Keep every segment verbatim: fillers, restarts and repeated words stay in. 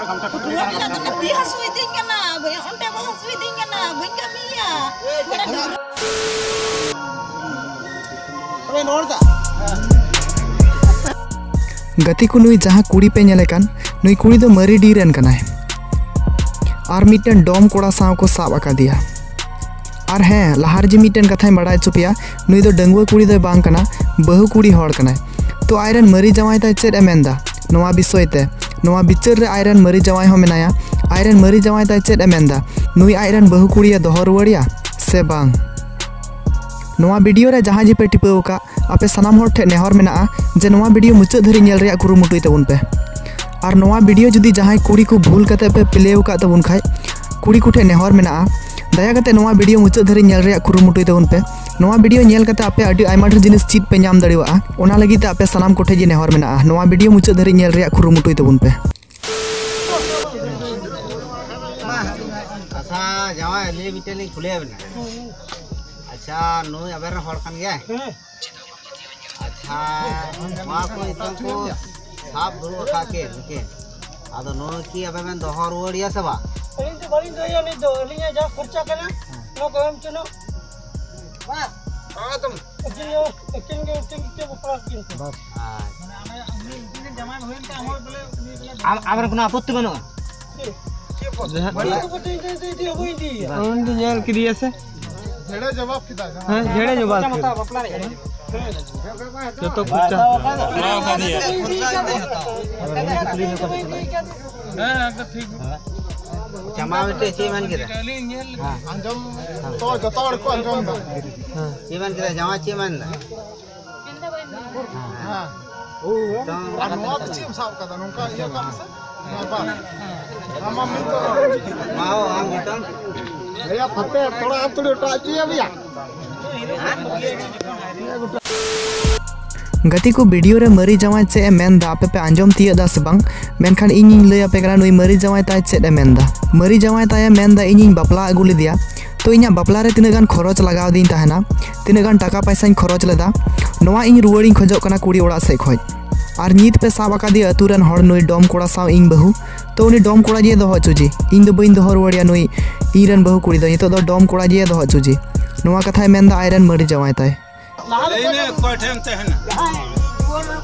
ᱨᱩᱣᱟᱹᱲ ᱨᱮᱱᱟᱜ ᱫᱚ ᱛᱤ ᱦᱟᱹᱥᱩᱭᱤᱫᱤᱧ ᱠᱟᱱᱟ, ᱵᱟᱹᱧ, ᱚᱱᱛᱮ ᱵᱟᱝ ᱦᱟᱹᱥᱩᱭᱤᱫᱤᱧ ᱠᱟᱱᱟ, ᱵᱟᱹᱧ ᱠᱟᱹᱢᱤᱭᱟ᱾ ᱜᱟᱛᱮ ᱠᱚ, ᱱᱩᱭ ᱡᱟᱦᱟᱸ ᱠᱩᱲᱤ ᱯᱮ ᱧᱮᱞᱮ ᱠᱟᱱ, ᱱᱩᱭ ᱠᱩᱲᱤ ᱫᱚ ᱢᱟᱹᱨᱤᱰᱤ ᱨᱮᱱ ᱠᱟᱱᱟᱭ᱾ ᱟᱨ ᱢᱤᱫᱴᱮᱱ ᱰᱚᱢ ᱠᱚᱲᱟ ᱥᱟᱶ ᱠᱚ ᱥᱟᱵ ᱟᱠᱟᱫᱮᱭᱟ᱾ ᱟᱨ ᱦᱮᱸ, ᱞᱟᱦᱟ ᱨᱮ ᱡᱮ ᱢᱤᱫᱴᱮᱱ ᱠᱟᱛᱷᱟᱧ ᱵᱟᱲᱟᱭ ᱦᱚᱪᱚ ᱯᱮᱭᱟ, ᱱᱩᱭ ᱫᱚ ᱰᱟᱺᱜᱩᱣᱟᱹ ᱠᱩᱲᱤ ᱫᱚᱭ ᱵᱟᱝ ᱠᱟᱱᱟ, ᱵᱟᱹᱦᱩ ᱠᱩᱲᱤ ᱦᱚᱲ ᱠᱟᱱᱟᱭ᱾ ᱛᱚ ᱟᱡᱨᱮᱱ ᱢᱟᱹᱨᱤ ᱡᱟᱶᱟᱭ ᱛᱟᱭ ᱪᱮᱫ ᱮ ᱢᱮᱱᱫᱟ ᱱᱚᱣᱟ ᱵᱤᱥᱚᱭ ᱛᱮ? ᱱᱚᱣᱟ ᱵᱤᱪᱟᱹᱨ ᱨᱮ ᱟᱡᱨᱮᱱ ᱢᱟᱹᱨᱤ ᱡᱟᱶᱟᱭ ᱦᱚᱸ ᱢᱮᱱᱟᱭᱟ᱾ ᱟᱡᱨᱮᱱ ᱢᱟᱹᱨᱤ ᱡᱟᱶᱟᱭ ᱛᱟᱭ ᱪᱮᱫ ᱮ ᱢᱮᱱᱫᱟ? ᱱᱩᱭ ᱟᱡᱨᱮᱱ ᱵᱟᱹᱦᱩ ᱠᱩᱲᱤᱭᱮ ᱫᱚᱦᱚ ᱨᱩᱣᱟᱹᱲᱮᱭᱟ ᱥᱮ ᱵᱟᱝ? ᱱᱚᱣᱟ ᱵᱷᱤᱰᱤᱭᱳ ᱨᱮ ᱡᱟᱦᱟᱸᱭ ᱡᱮᱯᱮ ᱴᱤᱯᱟᱹᱣ ᱟᱠᱟᱫ, ᱟᱯᱮ ᱥᱟᱱᱟᱢ ᱦᱚᱲ ᱴᱷᱮᱱ ᱱᱮᱦᱚᱨ ᱢᱮᱱᱟᱜᱼᱟ ᱡᱮ ᱱᱚᱣᱟ ᱵᱷᱤᱰᱤᱭᱳ ᱢᱩᱪᱟᱹᱫ ᱫᱷᱟᱹᱨᱤᱡ ᱧᱮᱞ ᱨᱮᱭᱟᱜ ᱠᱩᱨᱩᱢᱩᱴᱩᱭ ᱛᱟᱵᱚᱱ ᱯᱮ᱾ ᱟᱨ ᱱᱚᱣᱟ ᱵᱷᱤᱰᱤᱭᱳ ᱡᱩᱫᱤ ᱡᱟᱦᱟᱸᱭ ᱠᱩᱲᱤ ᱠᱚ ᱵᱷᱩᱞ ᱠᱟᱛᱮ ᱯᱮ ᱯᱞᱮ ᱟᱠᱟᱫ ᱛᱟᱵᱚᱱ ᱠᱷᱟᱡ, ᱠᱩᱲᱤ ᱠᱚᱴᱷᱮᱱ ᱱᱮᱦᱚᱨ ᱢᱮᱱᱟᱜᱼᱟ, ᱫᱟᱭᱟ ᱠᱟᱛᱮ ᱱᱚᱣᱟ ᱵᱷᱤᱰᱤᱭᱳ ᱢᱩᱪᱟᱹᱫ ᱫᱷᱟᱹᱨᱤᱡ ᱧᱮᱞ ᱨᱮᱭᱟᱜ ᱠᱩᱨᱩᱢᱩᱴᱩᱭ ᱛᱟᱵᱚᱱ ᱯᱮ᱾ ᱱᱚᱣᱟ ᱵᱷᱤᱰᱤᱭᱳ ᱧᱮᱞ ᱠᱟᱛᱮ ᱟᱯᱮ ᱟᱹᱰᱤ ᱟᱭᱢᱟ ᱰᱷᱮᱨ ᱡᱤᱱᱤᱥ ᱪᱮᱫ ᱯᱮ ᱧᱟᱢ ᱫᱟᱲᱮᱭᱟᱜᱼᱟ, ᱚᱱᱟ ᱞᱟᱹᱜᱤᱫ ᱛᱮ ᱟᱯᱮ ᱥᱟᱱᱟᱢ ᱠᱚᱴᱷᱮᱱ ᱜᱮ ᱱᱮᱦᱚᱨ ᱢᱮᱱᱟᱜᱼᱟ, ᱱᱚᱣᱟ ᱵᱷᱤᱰᱤᱭᱳ ᱢᱩᱪᱟᱹᱫ ᱫᱷᱟᱹᱨᱤᱡ ᱧᱮᱞ ᱨᱮᱭᱟᱜ ᱠᱩᱨᱩᱢᱩᱴᱩᱭ ᱛᱟᱵᱚᱱ ᱯᱮ᱾ ᱟᱪᱪᱷᱟ ᱡᱟᱶᱟᱭ, ᱟᱹᱞᱤᱧ ᱢᱤᱫᱴᱮᱱ ᱞᱤᱧ ᱠᱩᱞᱤᱭᱮᱫ ᱵᱮᱱᱟ᱾ ᱟᱪᱪᱷᱟ, ᱱᱩᱭ ᱟᱵᱮᱱ ᱨᱮᱱ ᱦᱚᱲ ᱠᱟᱱ ᱜᱮᱭᱟᱭ? ᱟᱪᱪᱷᱟ, ᱱᱚᱣᱟ ᱠᱚ ᱱᱤᱛᱚᱝ ᱠᱚ ᱥᱟᱵ ᱫᱩᱲᱩᱵ ᱟᱠᱟᱫ ᱠᱤᱱ ᱱᱩᱠᱤᱱ, ᱟᱫᱚ ᱱᱩᱭ ᱠᱤ ᱟᱵᱮᱱ ᱵᱮᱱ ᱫᱚᱦᱚ ᱨᱩᱣᱟᱹᱲᱮᱭᱟ ᱥᱮ ᱵᱟᱝ? ᱟᱹᱞᱤᱧ ᱫᱚ ᱵᱟᱹᱞᱤᱧ ᱫᱚᱦᱚᱭᱟ, ᱱᱤᱛ ᱫᱚ ᱟᱹᱞᱤᱧᱟᱜ ᱡᱟᱦᱟᱸ ᱠᱷᱚᱨᱪᱟ ᱠᱟᱱᱟ, ᱱᱚᱣᱟ ᱠᱚ ᱮᱢ ᱦᱚᱪᱚ ᱱᱟ᱾ ᱟᱹᱠᱤᱱ ᱜᱮ, ᱟᱹᱠᱤᱱ ᱜᱮ, ᱟᱹᱠᱤᱱ ᱜᱮ ᱵᱟᱯᱞᱟ ᱠᱤᱱ ᱠᱚ᱾ ᱟᱪᱪᱷᱟ᱾ ᱟᱢ, ᱟᱢᱨᱮᱱ ᱠᱳᱱᱳ ᱟᱯᱚᱛᱛᱤ ᱵᱟᱹᱱᱩᱜᱼᱟ? ᱪᱮᱫ? ᱵᱟᱹᱱᱩᱜ ᱠᱚᱛᱮ ᱤᱧ ᱫᱚ, ᱤᱧ ᱫᱚ, ᱤᱧ ᱫᱚ ᱵᱟᱹᱧ ᱤᱫᱤᱭᱟ᱾ ᱩᱱᱤ ᱫᱚ ᱧᱮᱞ ᱠᱮᱫᱮᱭᱟ ᱥᱮ? ᱡᱷᱮᱲᱮ ᱡᱚᱵᱟᱵ ᱠᱮᱫᱟ ᱡᱟᱦᱟᱸ᱾ ᱦᱮᱸ, ᱡᱷᱮᱲᱮ ᱡᱚᱵᱟᱵ ᱠᱮᱫᱟ᱾ ᱡᱚᱛᱚ ᱠᱷᱚᱨᱪᱟ᱾ ᱦᱮᱸ, ᱮᱠᱫᱚᱢ ᱴᱷᱤᱠ᱾ ᱟᱪᱪᱷᱟ, ᱢᱟ ᱢᱤᱫᱴᱮᱡ ᱪᱮᱫ ᱮ ᱢᱮᱱ ᱠᱮᱫᱟ? ᱟᱸᱡᱚᱢ ᱛᱚ, ᱡᱚᱛᱚ ᱦᱚᱲ ᱠᱚ ᱟᱸᱡᱚᱢ ᱮᱫᱟ᱾ ᱪᱮᱫ ᱮ ᱢᱮᱱ ᱠᱮᱫᱟ? ᱡᱟᱶᱟᱭ ᱪᱮᱫ ᱮ ᱢᱮᱱ ᱮᱫᱟ? ᱦᱮᱸ᱾ ᱟᱨ ᱱᱚᱣᱟ ᱫᱚ ᱪᱮᱫ ᱮᱢ ᱥᱟᱵ ᱠᱟᱫᱟ? ᱱᱚᱝᱠᱟ ᱤᱭᱟᱹ ᱠᱟᱜ ᱢᱮᱥᱮ᱾ ᱱᱚᱣᱟ ᱵᱟᱝ᱾ ᱟᱢᱟᱜ ᱢᱤᱫ ᱫᱚ ᱵᱟᱝ᱾ ᱢᱟ ᱦᱳ, ᱟᱢ ᱢᱤᱫᱴᱟᱝ᱾ ᱵᱷᱟᱭᱟ ᱯᱷᱟᱛᱮ, ᱛᱷᱚᱲᱟ ᱟᱢ ᱛᱷᱚᱲᱤ ᱚᱴᱟᱜ ᱦᱚᱪᱚᱭᱟ ᱵᱷᱟᱭᱟ᱾ ᱜᱟᱛᱮ ᱠᱚ, ᱵᱷᱤᱰᱤᱭᱳ ᱨᱮ ᱢᱟᱹᱨᱤ ᱡᱟᱶᱟᱭ ᱪᱮᱫ ᱮ ᱢᱮᱱᱫᱟ, ᱟᱯᱮ ᱯᱮ ᱟᱸᱡᱚᱢ ᱛᱤᱭᱟᱹᱜ ᱫᱟ ᱥᱮ ᱵᱟᱝ? ᱢᱮᱱᱠᱷᱟᱱ ᱤᱧᱤᱧ ᱞᱟᱹᱭ ᱟᱯᱮ ᱠᱟᱱᱟ, ᱱᱩᱭ ᱢᱟᱹᱨᱤ ᱡᱟᱶᱟᱭ ᱛᱟᱭ ᱪᱮᱫ ᱮ ᱢᱮᱱᱫᱟ᱾ ᱢᱟᱹᱨᱤ ᱡᱟᱶᱟᱭ ᱛᱟᱭ ᱮ ᱢᱮᱱᱫᱟ, ᱤᱧᱤᱧ ᱵᱟᱯᱞᱟ ᱟᱹᱜᱩ ᱞᱮᱫᱮᱭᱟ, ᱛᱚ ᱤᱧᱟᱹᱜ ᱵᱟᱯᱞᱟ ᱨᱮ ᱛᱤᱱᱟᱹᱜ ᱜᱟᱱ ᱠᱷᱚᱨᱚᱪ ᱞᱟᱜᱟᱣ ᱫᱤᱧ ᱛᱟᱦᱮᱱᱟ, ᱛᱤᱱᱟᱹᱜ ᱜᱟᱱ ᱴᱟᱠᱟ ᱯᱟᱭᱥᱟᱧ ᱠᱷᱚᱨᱚᱪ ᱞᱮᱫᱟ, ᱱᱚᱣᱟ ᱤᱧ ᱨᱩᱣᱟᱹᱲᱤᱧ ᱠᱷᱚᱡᱚᱜ ᱠᱟᱱᱟ ᱠᱩᱲᱤ ᱚᱲᱟᱜ ᱥᱮᱫ ᱠᱷᱚᱡ᱾ ᱟᱨ ᱧᱤᱛ ᱯᱮ ᱥᱟᱵ ᱟᱠᱟᱫᱮᱭᱟ ᱟᱹᱛᱩ ᱨᱮᱱ ᱦᱚᱲ, ᱱᱩᱭ ᱰᱚᱢ ᱠᱚᱲᱟ ᱥᱟᱶ ᱤᱧ ᱵᱟᱹᱦᱩ, ᱛᱚ ᱩᱱᱤ ᱰᱚᱢ ᱠᱚᱲᱟ ᱡᱤᱭᱮ ᱫᱚᱦᱚ ᱦᱚᱪᱚ ᱡᱮ, ᱤᱧ ᱫᱚ ᱵᱟᱹᱧ ᱫᱚᱦᱚ ᱨᱩᱣᱟᱹᱲᱮᱭᱟ ᱱᱩᱭ ᱤᱧ ᱨᱮᱱ ᱵᱟᱹᱦᱩ ᱠᱩᱲᱤ ᱫᱚ, ᱱᱤᱛᱚᱜ ᱫᱚ ᱰᱚᱢ ᱠᱚᱲᱟ ᱡᱤᱭᱮ ᱫᱚᱦᱚ ᱦᱚᱪᱚ ᱡᱮ᱾ ᱱᱚᱣᱟ ᱠᱟᱛᱷᱟᱭ ᱢᱮᱱᱫᱟ ᱟᱡ ᱨᱮᱱ ᱢᱟᱹᱨᱤ ᱡᱟᱶᱟᱭ ᱛᱟᱭ᱾ ᱞᱟᱹᱭ ᱢᱮ, ᱚᱠᱚᱭ ᱴᱷᱮᱱ ᱛᱟᱦᱮᱱᱟ?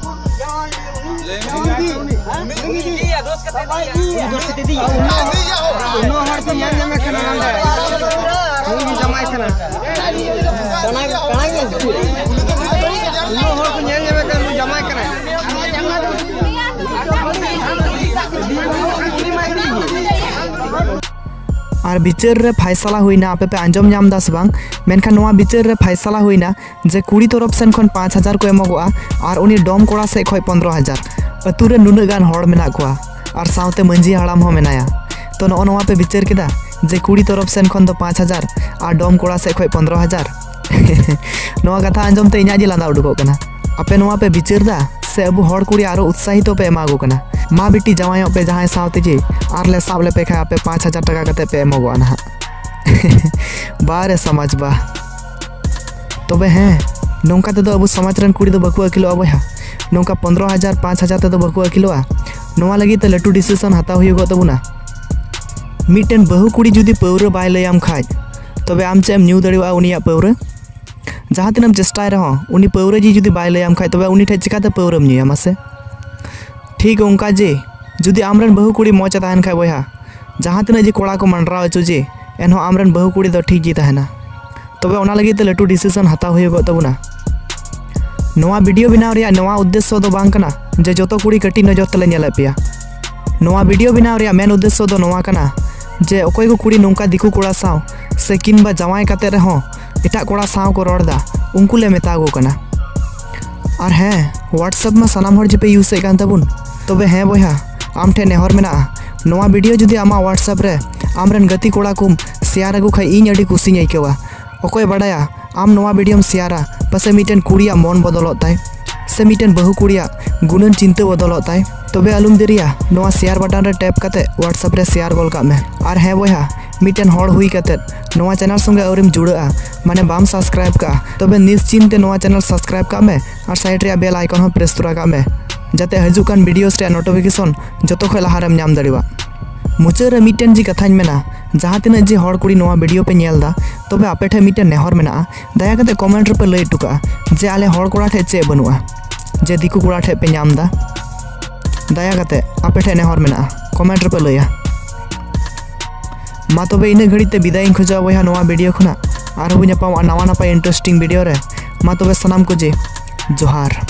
ᱞᱟᱹᱭ ᱢᱮ᱾ ᱩᱱᱟᱹᱜ ᱦᱚᱲ ᱠᱚ ᱧᱮᱞ ᱧᱟᱢᱮ ᱠᱟᱱᱟ ᱱᱚᱰᱮ᱾ ᱩᱱᱤ ᱜᱮ ᱡᱟᱢᱟᱭ ᱠᱟᱱᱟ᱾ ᱩᱱᱟᱹᱜ ᱦᱚᱲ ᱠᱚ ᱧᱮᱞ ᱧᱟᱢᱮ ᱠᱟᱱᱟ, ᱩᱱᱤ ᱡᱟᱢᱟᱭ ᱠᱟᱱᱟᱭ᱾ ᱟᱨ ᱵᱤᱪᱟᱹᱨ ᱨᱮ ᱯᱷᱟᱭᱥᱟᱞᱟ ᱦᱩᱭᱱᱟ, ᱟᱯᱮ ᱯᱮ ᱟᱸᱡᱚᱢ ᱧᱟᱢ ᱫᱟ ᱥᱮ ᱵᱟᱝ? ᱢᱮᱱᱠᱷᱟᱱ ᱱᱚᱣᱟ ᱵᱤᱪᱟᱹᱨ ᱨᱮ ᱯᱷᱟᱭᱥᱟᱞᱟ ᱦᱩᱭᱱᱟ ᱡᱮ ᱠᱩᱲᱤ ᱛᱚᱨᱚᱯ ᱥᱮᱱ ᱠᱷᱚᱱ ᱯᱟᱸᱪ ᱦᱟᱡᱟᱨ ᱠᱚ ᱮᱢᱚᱜᱚᱜᱼᱟ ᱟᱨ ᱩᱱᱤ ᱰᱚᱢ ᱠᱚᱲᱟ ᱥᱮᱫ ᱠᱷᱚᱱ ᱯᱚᱱᱫᱽᱨᱚ ᱦᱟᱡᱟᱨ᱾ ᱟᱹᱛᱩ ᱨᱮ ᱱᱩᱱᱟᱹᱜ ᱜᱟᱱ ᱦᱚᱲ ᱢᱮᱱᱟᱜ ᱠᱚᱣᱟ ᱟᱨ ᱥᱟᱶᱛᱮ ᱢᱟᱹᱡᱷᱤ ᱦᱟᱲᱟᱢ ᱦᱚᱸ ᱢᱮᱱᱟᱭᱟ᱾ ᱛᱚ ᱱᱚᱜᱼᱚ ᱱᱚᱣᱟ ᱯᱮ ᱵᱤᱪᱟᱹᱨ ᱠᱮᱫᱟ ᱡᱮ ᱠᱩᱲᱤ ᱛᱚᱨᱚᱯ ᱥᱮᱱ ᱠᱷᱚᱱ ᱫᱚ ᱯᱟᱸᱪ ᱦᱟᱡᱟᱨ ᱟᱨ ᱰᱚᱢ ᱠᱚᱲᱟ ᱥᱮᱫ ᱠᱷᱚᱱ ᱯᱚᱱᱫᱽᱨᱚ ᱦᱟᱡᱟᱨ᱾ ᱱᱚᱣᱟ ᱠᱟᱛᱷᱟ ᱟᱸᱡᱚᱢ ᱛᱮ ᱤᱧᱟᱹᱜ ᱜᱮ ᱞᱟᱸᱫᱟ ᱩᱰᱩᱠᱚᱜ ᱠᱟᱱᱟ᱾ ᱟᱯᱮ ᱱᱚᱣᱟ ᱯᱮ ᱵᱤᱪᱟᱹᱨ ᱫᱟ ᱥᱮ ᱟᱵᱚ ᱦᱚᱲ ᱠᱩᱲᱤ ᱟᱨᱚ ᱩᱛᱥᱟᱦᱤᱛᱚ ᱯᱮ ᱮᱢᱟ ᱠᱚ ᱠᱟᱱᱟ? ᱢᱟ ᱵᱤᱴᱤ ᱡᱟᱶᱟᱭᱚᱜ ᱯᱮ ᱡᱟᱦᱟᱸᱭ ᱥᱟᱶ ᱛᱮᱜᱮ, ᱟᱨ ᱞᱮ ᱥᱟᱵ ᱞᱮᱯᱮ ᱠᱷᱟᱱ ᱟᱯᱮ ᱯᱟᱸᱪ ᱦᱟᱡᱟᱨ ᱴᱟᱠᱟ ᱠᱟᱛᱮ ᱯᱮ ᱮᱢᱚᱜᱚᱜᱼᱟ ᱱᱟᱦᱟᱜ᱾ ᱵᱟ ᱨᱮ ᱥᱚᱢᱟᱡᱽ ᱵᱟ᱾ ᱛᱚᱵᱮ ᱦᱮᱸ, ᱱᱚᱝᱠᱟ ᱛᱮᱫᱚ ᱟᱵᱚ ᱥᱚᱢᱟᱡᱽ ᱨᱮᱱ ᱠᱩᱲᱤ ᱫᱚ ᱵᱟᱠᱚ ᱟᱹᱠᱤᱞᱚᱜᱼᱟ ᱵᱚᱭᱦᱟ᱾ ᱱᱚᱝᱠᱟ ᱯᱚᱱᱫᱽᱨᱚ ᱦᱟᱡᱟᱨ, ᱯᱟᱸᱪ ᱦᱟᱡᱟᱨ ᱛᱮᱫᱚ ᱵᱟᱠᱚ ᱟᱹᱠᱤᱞᱚᱜᱼᱟ᱾ ᱱᱚᱣᱟ ᱞᱟᱹᱜᱤᱫ ᱛᱮ ᱞᱟᱹᱴᱩ decision ᱦᱟᱛᱟᱣ ᱦᱩᱭᱩᱜᱚᱜ ᱛᱟᱵᱚᱱᱟ᱾ ᱢᱤᱫᱴᱮᱱ ᱵᱟᱹᱦᱩ ᱠᱩᱲᱤ ᱡᱩᱫᱤ ᱯᱟᱹᱣᱨᱟᱹ ᱵᱟᱭ ᱞᱟᱹᱭᱟᱢ ᱠᱷᱟᱡ, ᱛᱚᱵᱮ ᱟᱢ ᱪᱮᱫ ᱮᱢ ᱧᱩ ᱫᱟᱲᱮᱭᱟᱜᱼᱟ ᱩᱱᱤᱭᱟᱜ ᱯᱟᱹᱣᱨᱟᱹ? ᱡᱟᱦᱟᱸ ᱛᱤᱱᱟᱹᱜ ᱮᱢ ᱪᱮᱥᱴᱟᱭ ᱨᱮᱦᱚᱸ, ᱩᱱᱤ ᱯᱟᱹᱣᱨᱟᱹ ᱡᱤ ᱡᱩᱫᱤ ᱵᱟᱭ ᱞᱟᱹᱭᱟᱢ ᱠᱷᱟᱡ, ᱛᱚᱵᱮ ᱩᱱᱤ ᱴᱷᱮᱡ ᱪᱤᱠᱟᱛᱮ ᱯᱟᱹᱣᱨᱟᱹᱢ ᱧᱩᱭᱟ ᱢᱟᱥᱮ? ᱴᱷᱤᱠ ᱚᱱᱠᱟ ᱡᱮ, ᱡᱩᱫᱤ ᱟᱢᱨᱮᱱ ᱵᱟᱹᱦᱩ ᱠᱩᱲᱤ ᱢᱚᱡᱽ ᱮ ᱛᱟᱦᱮᱱ ᱠᱷᱟᱡ ᱵᱚᱭᱦᱟ, ᱡᱟᱦᱟᱸ ᱛᱤᱱᱟᱹᱜ ᱡᱮ ᱠᱚᱲᱟ ᱠᱚ ᱢᱟᱸᱰᱨᱟᱣ ᱦᱚᱪᱚ ᱡᱮ, ᱮᱱᱦᱚᱸ ᱟᱢᱨᱮᱱ ᱵᱟᱹᱦᱩ ᱠᱩᱲᱤ ᱫᱚ ᱴᱷᱤᱠ ᱜᱮ ᱛᱟᱦᱮᱱᱟ᱾ ᱛᱚᱵᱮ ᱚᱱᱟ ᱞᱟᱹᱜᱤᱫ ᱛᱮ ᱞᱟᱹᱴᱩ decision ᱦᱟᱛᱟᱣ ᱦᱩᱭᱩᱜᱚᱜ ᱛᱟᱵᱚᱱᱟ᱾ ᱱᱚᱣᱟ video ᱵᱮᱱᱟᱣ ᱨᱮᱭᱟᱜ ᱱᱚᱣᱟ ᱩᱫᱽᱫᱮᱥᱥᱚ ᱫᱚ ᱵᱟᱝ ᱠᱟᱱᱟ ᱡᱮ ᱡᱚᱛᱚ ᱠᱩᱲᱤ ᱠᱟᱹᱴᱤᱡ ᱱᱚᱡᱚᱨ ᱛᱮᱞᱮ ᱧᱮᱞᱮᱫ ᱯᱮᱭᱟ᱾ ᱱᱚᱣᱟ video ᱵᱮᱱᱟᱣ ᱨᱮᱭᱟᱜ ᱢᱮᱱ ᱩᱫᱽᱫᱮᱥᱥᱚ ᱫᱚ ᱱᱚᱣᱟ ᱠᱟᱱᱟ ᱡᱮ ᱚᱠᱚᱭ ᱠᱚ ᱠᱩᱲᱤ ᱱᱚᱝᱠᱟ ᱫᱤᱠᱩ ᱠᱚᱲᱟ ᱥᱟᱶ ᱥᱮ ᱠᱤᱱᱵᱟ ᱡᱟᱶᱟᱭ ᱠᱟᱛᱮ ᱨᱮᱦᱚᱸ ᱮᱴᱟᱜ ᱠᱚᱲᱟ ᱥᱟᱶ ᱠᱚ ᱨᱚᱲ ᱫᱟ, ᱩᱱᱠᱩ ᱞᱮ ᱢᱮᱛᱟ ᱠᱚ ᱠᱟᱱᱟ᱾ ᱟᱨ ᱦᱮᱸ, WhatsApp ᱢᱟ ᱥᱟᱱᱟᱢ ᱦᱚᱲ ᱡᱮᱯᱮ use ᱮᱫ ᱠᱟᱱ ᱛᱟᱵᱚᱱ, ᱛᱚᱵᱮ ᱦᱮᱸ ᱵᱚᱭᱦᱟ, ᱟᱢ ᱴᱷᱮᱱ ᱱᱮᱦᱚᱨ ᱢᱮᱱᱟᱜᱼᱟ, ᱱᱚᱣᱟ video ᱡᱩᱫᱤ ᱟᱢᱟᱜ WhatsApp ᱨᱮ ᱟᱢᱨᱮᱱ ᱜᱟᱛᱮ ᱠᱚᱲᱟ ᱠᱚᱢ share ᱟᱠᱚ ᱠᱷᱟᱡ ᱤᱧ ᱟᱹᱰᱤ ᱠᱩᱥᱤᱧ ᱟᱹᱭᱠᱟᱹᱣᱟ᱾ ᱚᱠᱚᱭ ᱵᱟᱰᱟᱭᱟ, ᱟᱢ ᱱᱚᱣᱟ videoᱢ shareᱟ, ᱯᱟᱥᱮᱡ ᱢᱤᱫᱴᱮᱱ ᱠᱩᱲᱤᱭᱟᱜ ᱢᱚᱱ ᱵᱚᱫᱚᱞᱚᱜ ᱛᱟᱭ, ᱥᱮ ᱢᱤᱫᱴᱮᱱ ᱵᱟᱹᱦᱩ ᱠᱩᱲᱤᱭᱟᱜ ᱜᱩᱱᱟᱹᱱ ᱪᱤᱱᱛᱟᱹ ᱵᱚᱫᱚᱞᱚᱜ ᱛᱟᱭ᱾ ᱛᱚᱵᱮ ᱟᱞᱚᱢ ᱫᱮᱨᱤᱭᱟ, ᱱᱚᱣᱟ share button ᱨᱮ tap ᱠᱟᱛᱮ WhatsApp ᱨᱮ share ᱜᱚᱞ ᱠᱟᱜ ᱢᱮ᱾ ᱟᱨ ᱦᱮᱸ ᱵᱚᱭᱦᱟ, ᱢᱤᱫᱴᱮᱱ ᱦᱚᱲ ᱦᱩᱭ ᱠᱟᱛᱮ ᱱᱚᱣᱟ channel ᱥᱚᱸᱜᱮ ᱟᱹᱣᱨᱤᱢ ᱡᱩᱲᱟᱹᱜᱼᱟ, ᱢᱟᱱᱮ ᱵᱟᱢ subscribe ᱠᱟᱜᱼᱟ, ᱛᱚᱵᱮ ᱱᱤᱥᱪᱤᱱ ᱛᱮ ᱱᱚᱣᱟ channel subscribe ᱠᱟᱜ ᱢᱮ ᱟᱨ side ᱨᱮᱭᱟᱜ bell icon ᱦᱚᱸ press ᱛᱚᱨᱟ ᱠᱟᱜ ᱢᱮ᱾ ᱡᱟᱛᱮ ᱦᱤᱡᱩᱜ ᱠᱟᱱ videos ᱨᱮᱭᱟᱜ notification ᱡᱚᱛᱚ ᱠᱷᱚᱱ ᱞᱟᱦᱟ ᱨᱮᱢ ᱧᱟᱢ ᱫᱟᱲᱮᱭᱟᱜ᱾ ᱢᱩᱪᱟᱹᱫ ᱨᱮ ᱢᱤᱫᱴᱮᱱ ᱡᱮ ᱠᱟᱛᱷᱟᱧ ᱢᱮᱱᱟ, ᱡᱟᱦᱟᱸ ᱛᱤᱱᱟᱹᱜ ᱡᱮ ᱦᱚᱲ ᱠᱩᱲᱤ ᱱᱚᱣᱟ video ᱯᱮ ᱧᱮᱞ ᱮᱫᱟ, ᱛᱚᱵᱮ ᱟᱯᱮ ᱴᱷᱮᱱ ᱢᱤᱫᱴᱮᱱ ᱱᱮᱦᱚᱨ ᱢᱮᱱᱟᱜᱼᱟ, ᱫᱟᱭᱟ ᱠᱟᱛᱮ comment ᱨᱮᱯᱮ ᱞᱟᱹᱭ ᱦᱚᱴᱚ ᱠᱟᱜᱼᱟ ᱡᱮ ᱟᱞᱮ ᱦᱚᱲ ᱠᱚᱲᱟ ᱴᱷᱮᱱ ᱪᱮᱫ ᱵᱟᱹᱱᱩᱜᱼᱟ, ᱡᱮ ᱫᱤᱠᱩ ᱠᱚᱲᱟ ᱴᱷᱮᱱ ᱯᱮ ᱧᱟᱢ ᱮᱫᱟ᱾ ᱫᱟᱭᱟ ᱠᱟᱛᱮ ᱟᱯᱮ ᱴᱷᱮᱱ ᱱᱮᱦᱚᱨ ᱢᱮᱱᱟᱜᱼᱟ, comment ᱨᱮᱯᱮ ᱞᱟᱹᱭᱟ᱾ ᱢᱟ ᱛᱚᱵᱮ ᱤᱱᱟᱹᱜ ᱜᱷᱟᱹᱲᱤᱡ ᱛᱮ ᱵᱤᱫᱟᱭ ᱤᱧ ᱠᱷᱚᱡᱚᱜᱼᱟ ᱵᱚᱭᱦᱟ ᱱᱚᱣᱟ video ᱠᱷᱚᱱᱟᱜ᱾ ᱟᱨᱦᱚᱸ ᱵᱚᱱ ᱧᱟᱯᱟᱢᱚᱜᱼᱟ ᱱᱟᱣᱟ ᱱᱟᱯᱟᱭ interesting video ᱨᱮ᱾ ᱢᱟ ᱛᱚᱵᱮ ᱥᱟᱱᱟᱢ ᱠᱚ ᱡᱮ ᱡᱚᱦᱟᱨ᱾